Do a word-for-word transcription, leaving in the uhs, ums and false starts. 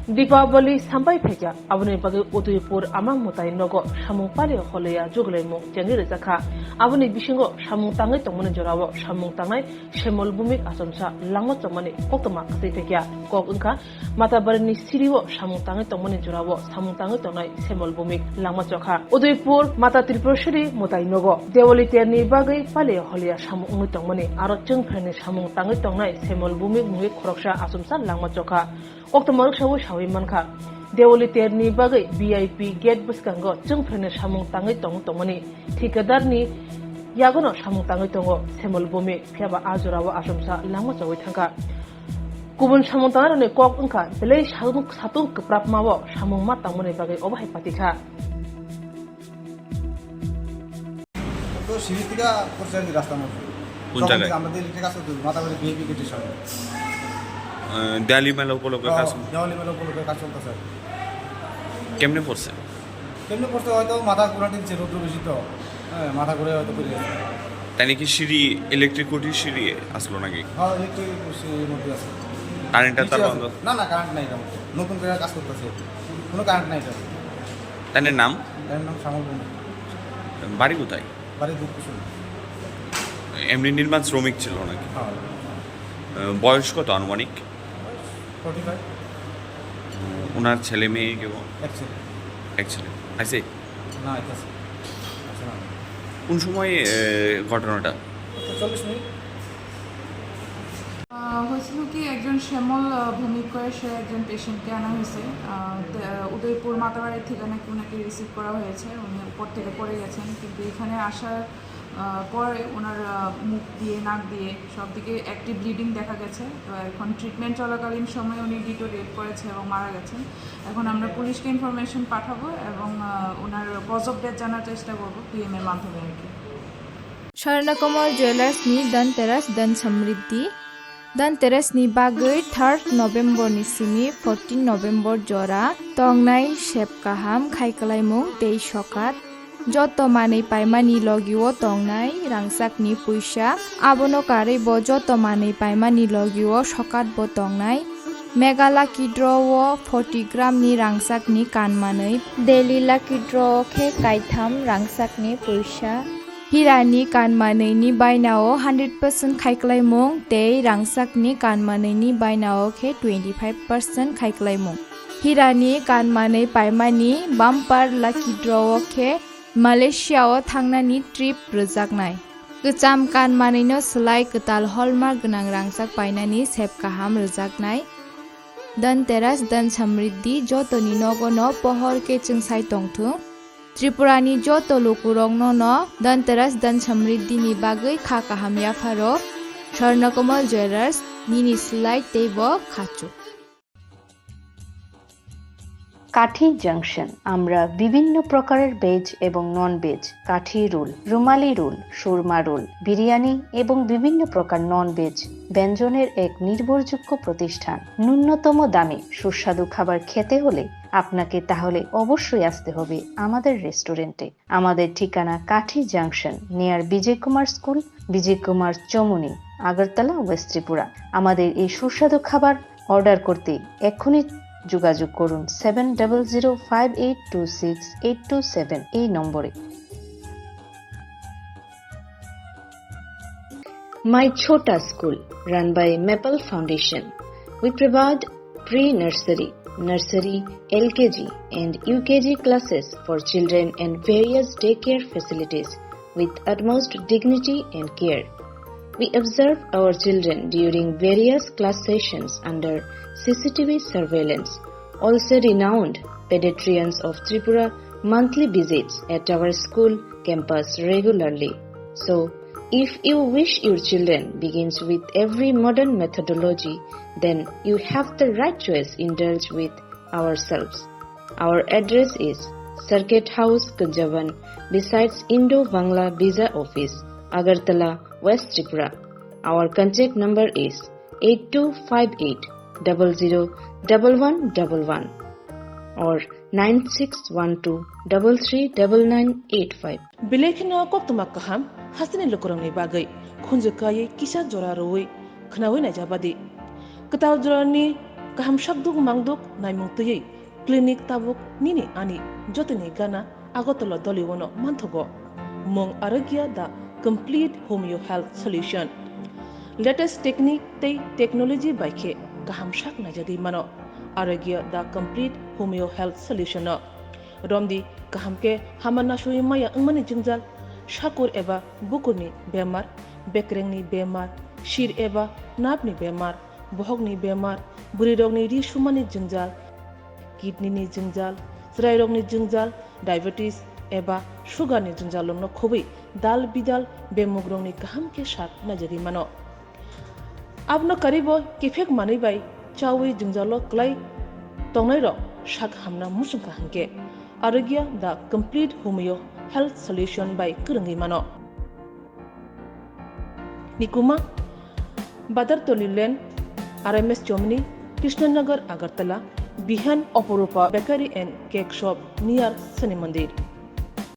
Dipabali sambai phaikha, aboni bagwi Udaipur Ama Mwtai nogo samung pali holiya juglaimung chengwi rijak kha. Aboni bisingo samung tangwi tongmani jorao samung tangnai Semol Bhumik achomsa langma chokmani koktwma kwtwi phaikha. Kok wngkha Matabarini sirio samung tangwi tongmani jorao samung tangwi tongnai Semol Bhumik langma chokha. Udaipur Mata Tripureshwari Mwtai nogo Dewali terni bagwi pali holiya samung wngwi tongmani aro chwngphreni samung tangwi tongnai Semol Bhumik mungwi khoroksa achomsa langma chokha. Koktwma rwksaui saui mankha, Dewali terni bagwi V I P gate bwskango chwngphreno samung tangwi tong tongmani thikadarni yagono samung tangwi tongo Semol Bhumik, phiyaba a jorao achomsa langma chogwi thangkha. Kubun samung tangnarokni kok wngkha belai satung, satung kwprapmao samung ma tangmani bagwi obo hai patikha. তো সিঁড়ি থেকে পড়ছে আর কি রাস্তার মধ্যে। কোন তখন জায়গায়? থেকে আমরা তো ইলেকট্রিক আসতে মাতাবাড়ি ভিআইপি গেটের সামনে। আহ, দেয়ালি মেলা উপলক্ষে ও, কাজ? দেওয়ালি মেলা উপলক্ষে কাজ চলতেছে আর কি। কেমনে পড়ছে? কেমনে পড়ছে হয়তো মাথা ঘুরাতে দিচ্ছে, রৌদ্র বেশি তো। হ্যাঁ, মাথা ঘুরে হয়তো পড়ে গেছে। তাই নাকি সিঁড়ি, ইলেকট্রিক খুঁটির সিঁড়ি আসলো নাকি? হ্যাঁ, ইলেকট্রিক সিঁড়ির মধ্যে আছে। কারেন্টটা নিচে তার আছে। বন্ধ? না, না, কারেন্ট নাই এটার মধ্যে। নতুন করে কাজ করতেছে। কোনো কারেন্ট নাই এটার মধ্যে। তাই নাম? এর নাম শ্যামল বণিক। বাড়ি কোথায়? বাড়ি দুধকুসুম। এমনি নির্মাণ শ্রমিক ছিল নাকি? হ্যাঁ। আহ, বয়স কত আনুমানিক? Forty five. উম, ওনার ছেলে মেয়ে কেউ? এক ছেলে। এক ছেলে। আছে? না, এটা আছে। আছে না। কোন সময়, এ, ঘটনাটা? তো চল্লিশ মিনিট। আহ, হয়েছিল কি, একজন শ্যামল, আহ, ভৌমিক করে সে একজন পেশেন্টকে আনা হয়েছে। আহ, তে, আহ, উদয়পুর মাতাবাড়ি থেকে নাকি ওনাকে রিসিভ করা হয়েছে, উনি উপর থেকে পড়ে গেছেন, কিন্তু এখানে আসার, আহ, পরে ওনার, আহ, মুখ দিয়ে, নাক দিয়ে সব দিকে অ্যাক্টিভ ব্লিডিং দেখা গেছে। তো এখন ট্রিটমেন্ট চলাকালীন সময়ে উনি ডিটোরিয়েট করেছে এবং মারা গেছেন। এখন আমরা পুলিশকে ইনফরমেশন পাঠাবো এবং, আহ, ওনার কজ অফ ডেথ জানার চেষ্টা করবো পিএম এর মাধ্যমে আর কি। Swarnakamal jewellers ni Dhanteras Dhan Samriddhi. Dhanteras ni bagwi third November ni simi fourteen November jora tongnai sep kaham khai kwlaimung tei sokat. Joto manwi paimani logio tongnai rangchakni puisa, abono karwi bo joto manwi paimani logio sokat bo tongnai. Mega Lucky Draw o forty gram ni rangchakni kan manwi, Daily Lucky Draw o khe kaitham rangchakni puisa. Hirani kan manwini bainao hundred percent khaiklaimung tei rangchakni kan manwini bainao khe twenty five percent khaiklaimung. Hirani kan manwi paimani bumper lucky draw o khe Malaysia o thangnani trip rwjaknai. Kwcham kan manwino swlai kwtal hallmark gwnang rangchak painani sep kaham rwjaknai. Dhanteras Dhan Samriddhi jotoni nogo no pohor khe chwngsai tongthung. Tripura ni joto lukurok no no Dhanteras Dhan Samriddhi ni bagwi kha kaham yapharo. Swarnakomal Jewellers, nini swlai tei bo khachuk. কাঠি জাংশন, আমরা বিভিন্ন প্রকারের ভেজ এবং non veg, কাঠি রোল, রুমালি রোল, সুরমা রোল, বিরিয়ানি এবং বিভিন্ন প্রকার non veg ব্যঞ্জনের এক নির্ভরযোগ্য প্রতিষ্ঠান। ন্যূনতম দামে সুস্বাদু খাবার খেতে হলে আপনাকে তাহলে অবশ্যই আসতে হবে আমাদের রেস্টুরেন্টে। আমাদের ঠিকানা Kathi junction, near Bijay Kumar school, Bijay Kumar Chowmuhani, Agartala, west Tripura. আমাদের এই সুস্বাদু খাবার অর্ডার করতে এক্ষুনি যোগাযোগ করুন seven double zero five eight two six eight two seven এই নম্বরে। My Chhota School, run by Maple Foundation. We provide pre-nursery, nursery, L K G and U K G classes for children and various daycare facilities with utmost dignity and care. We observe our children during various class sessions under C C T V surveillance. Also, renowned pediatricians of Tripura monthly visits at our school campus regularly. So, if you wish your children begins with every modern methodology, then you have the right choice. Indulge with ourselves. Our address is Circuit House, Kunjaban, besides Indo-Bangla Visa Office, Agartala, West Tripura. Our contact number is eight two five eight double zero double one double one or nine six one two double three double nine eight five. Belai kheno koktwma kaham hasteni lukurokni bagwi khunju kaiwi kisa jora rwui khnaui naijabadi. Kwtal jorani Kaham sakduk mangduk naimung twiwi clinic tabuk nini ani jotoni gana Agartala Doliwano manthogo. Mung Arogya the complete homeo health solution. Latest technique tei technology bai khe kaham sak naijagwi mano Arogya the complete homeo health solution no. Romdi kaham khe hama nasui maya wngmani jwngjal, sakur eba bukurni bemar, bekrengni bemar, sir eba nerve ni bemar, bohokni bemar, bwrwirokni ri sumani jwngjal, kidney ni jwngjal, chwrairokni jwngjal, diabetes eba sugar ni jwngjal rokno khobwi dal bidal bemugrokni kaham khe sak naijagwi mano. Abono karibo kiphek manwi bai chawi jwngjalo kwlai tongnairok sak hamna muchungkha hwnkhe Arogya the complete homeo health solution bai kwrwngwi mano. Nikuma, Badartoli Lane, R M S Chomni, Krishnanagar, Agartala, Bihan, Oporupa Bakery and Cake Shop near Shani Mandir.